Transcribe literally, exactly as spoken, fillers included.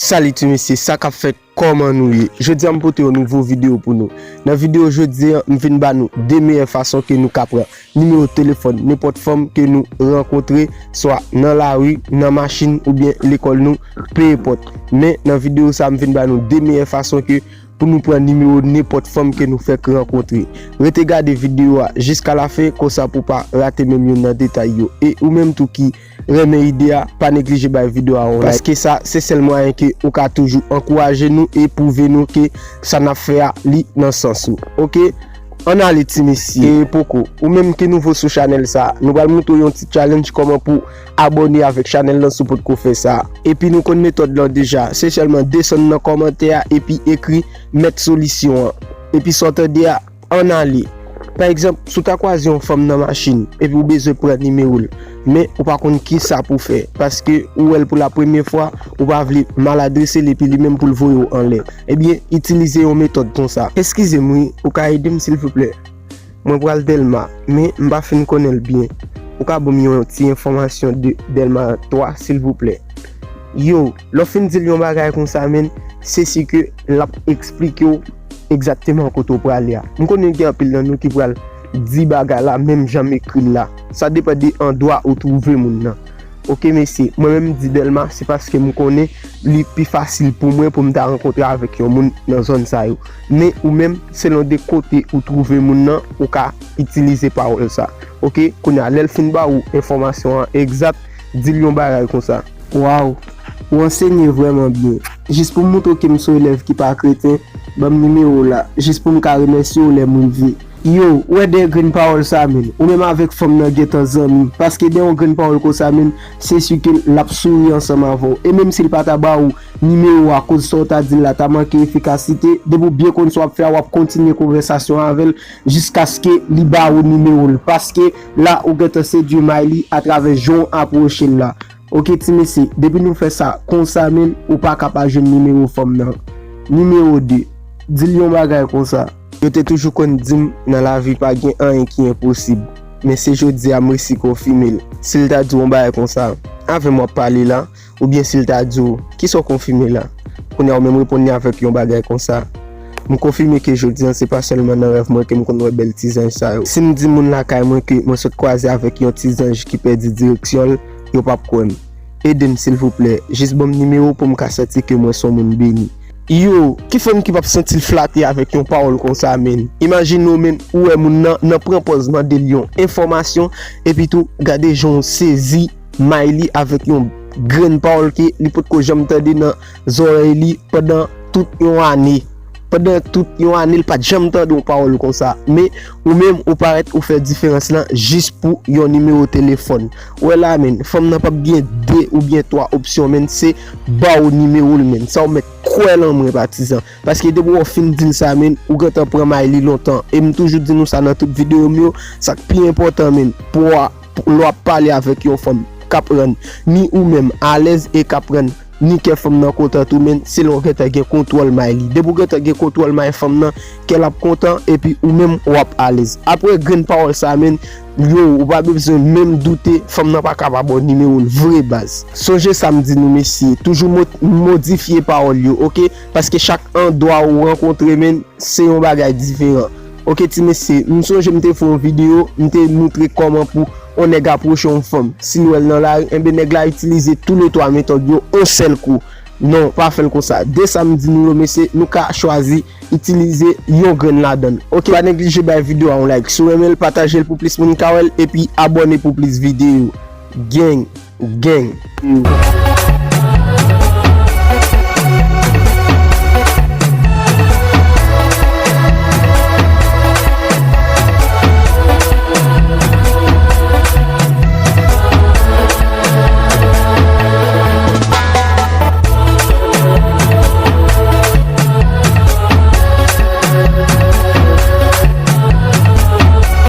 Salut ti mesye, sa k ap fèt, kòman nou ye? Jodi a m pote yon nouvo videyo pou nou. Nan videyo jodi a, m vin ba nou de meyè fason ke nou ka pran nimewo telefòn nenpòt fanm ke nou rankontre, swa nan lari, nan machin oubyen lekòl nou, pe enpòt. Men nan videyo sa, m vin ba nou de meyè fason ke pou nou pran nimewo nenpòt fanm ke nou fèk rankontre. Rete gade videyo a jiska lafen, konsa pou w pa rate menm youn nan detay yo. E ou menm tou ki renmen ide a, pa neglije bay videyo a yon like. Paske sa, se sèl mwayen ke ou ka toujou ankouraje nou e pwouve nou ke sa n ap fè a, li nan sans ou. Oke? Ann ale, ti mesye. E poko, ou menm ki nouvo sou chanèl sa, nou pral montre w yon ti challenge kòman pou abòne avèk chanèl lan si w potko fè sa. Epi nou konn metòd lan deja. Se sèlman desann nan kòmantè a epi ekri mèt solisyon an. Epi sa w tande a, ann ale. Pa egzanp, si w ta kwaze yon fanm nan machin, epi w bezwen pran nimewo l, men ou pa konn kisa pou w fè, paske ou wè l pou la premyè fwa, ou pa vle mal adrese l epi li menm pou l voye w anlè. Ebyen, itilize yon metòd konsa. Eskize m wi, ou ka ede m silvouplè? Mwen pral Dèlma, men m pa fin konnen l byen. Ou ka ban m yon ti enfòmasyon de Dèlma twa, silvouplè? Yo, lè w fin di l yon bagay konsa, menn, se si ke l ap eksplike w egzakteman kote w prale a. M konnen gen anpil nan nou ki pral di bagay la menm jan m ekri l la. Sa depann de andwa ou twouve moun nan. Oke, mesye, mwen menm m di Dèlma, se paske m konnen li pi fasil pou mwen pou m ta rankontre avèk yon moun nan zòn sa yo. Men ou menm, selon de kote ou twouve moun nan, ou ka itilize pawòl sa. Oke, kounye a, lè l fin ba ou enfòmasyon an egzak, di l yon bagay konsa. Waw, ou ansenye vrèman byen. Jis pou m montre w ke m se yon elèv ki pa kreten, ban m nimewo w la, jis pou m ka remèsye w lè m rive. Yo, ou wè dèyè grenn pawòl sa, menn. Ou menm avèk fanm nan gentan zanmi. Paske dèyè yon grenn pawòl konsa, menn, se si ke l ap souri ansanm avè w. E menm si l pa ta ba ou nimewo a, akoz sa w ta di l la ta manke efikasite, depi w byen konn sa w ap fè a, w ap kontinye konvèsasyon avè l jiskaske li ba ou nimewo l. Paske la, ou gentan sedui Mayli atravè jan w apwoche l la. Oke, ti mesye, depi nou fè sa konsa, menn, ou pa ka pa jwenn nimewo fanm nan. Nimewo de, di l yon bagay konsa. Yo te toujou konn di m, nan lavi pa gen anyen ki enposib. Men se jodi a m resi konfime l. Si l ta di w yon bagay konsa, avè m w ap pale la, oubyen si l ta di w, kisa w konfime la? Kounye a w menm reponn li avèk yon bagay konsa. M konfime ke jodi a se pa sèlman nan rèv mwen ke m konn wè bèl ti zanj sa yo. Si m di moun lakay mwen ke mwen sot kwaze avèk yon ti zanj ki pèdi direksyon l, yo p ap kwè m. Ede m silvouplè, jis ban m nimewo pou m ka santi ke mwen se yon moun beni. Yo, ki fanm ki p ap santi l flate avèk yon pawòl konsa, menn? Imajine w, menn, ou wè moun nan, nan pran pòz mande l yon enfòmasyon, epi tou, gade jan w sezi Mayli avèk yon grenn pawòl ke li potko janm tande nan zòrèy li pandan tout yon ane. Pandan tout yon ane, l pa t janm tande yon pawòl konsa. Men, ou menm, ou parèt, ou fè diferans lan jis pou yon nimewo telefòn. Ou wè la, menn, fanm nan p ap gen de oubyen twa opsyon, menn, se ba w nimewo l, menn. Sa w mèt kwè lan mwen, patizan. Paske depi w fin di l sa, menn, ou gentan pran Mayli lontan. E m toujou di nou sa nan tout videyo m yo, sa k pi enpòtan, menn, pou w a, pou, lè w ap pale avèk yon fanm k ap rann ni ou menm alèz e k ap rann ni kè fanm nan kontan tou, menn, se lè w gentan gen kontwòl may li. Depi w gentan gen kontwòl may fanm nan, kè l ap kontan, epi ou menm w ap alèz. Apre grenn pawòl sa, menn, yo, ou pa bezwen menm doute, fanm nan pa ka pa ba w nimewo l vre, baz. Sonje sa m di nou, mesye, toujou mo-, modifye pawòl yo, oke? Paske chak andwa ou rankontre, menn, se yon bagay diferan. Oke, ti mesye, m sonje m te fè yon videyo, m te moutre kòman pou yon nèg apwoche yon fanm. Si l wè l nan lari, enben, nèg la itilize toulètwa metòd yo yon sèl kou. Non, pa fè l konsa. De sa m di nou yo, mesye, nou ka chwazi itilize yon grenn ladan l. Oke, pa neglije bay videyo a yon like. Si w renmen l, pataje l pou plis moun ka wè l, epi abòne pou plis videyo. Gang, gang.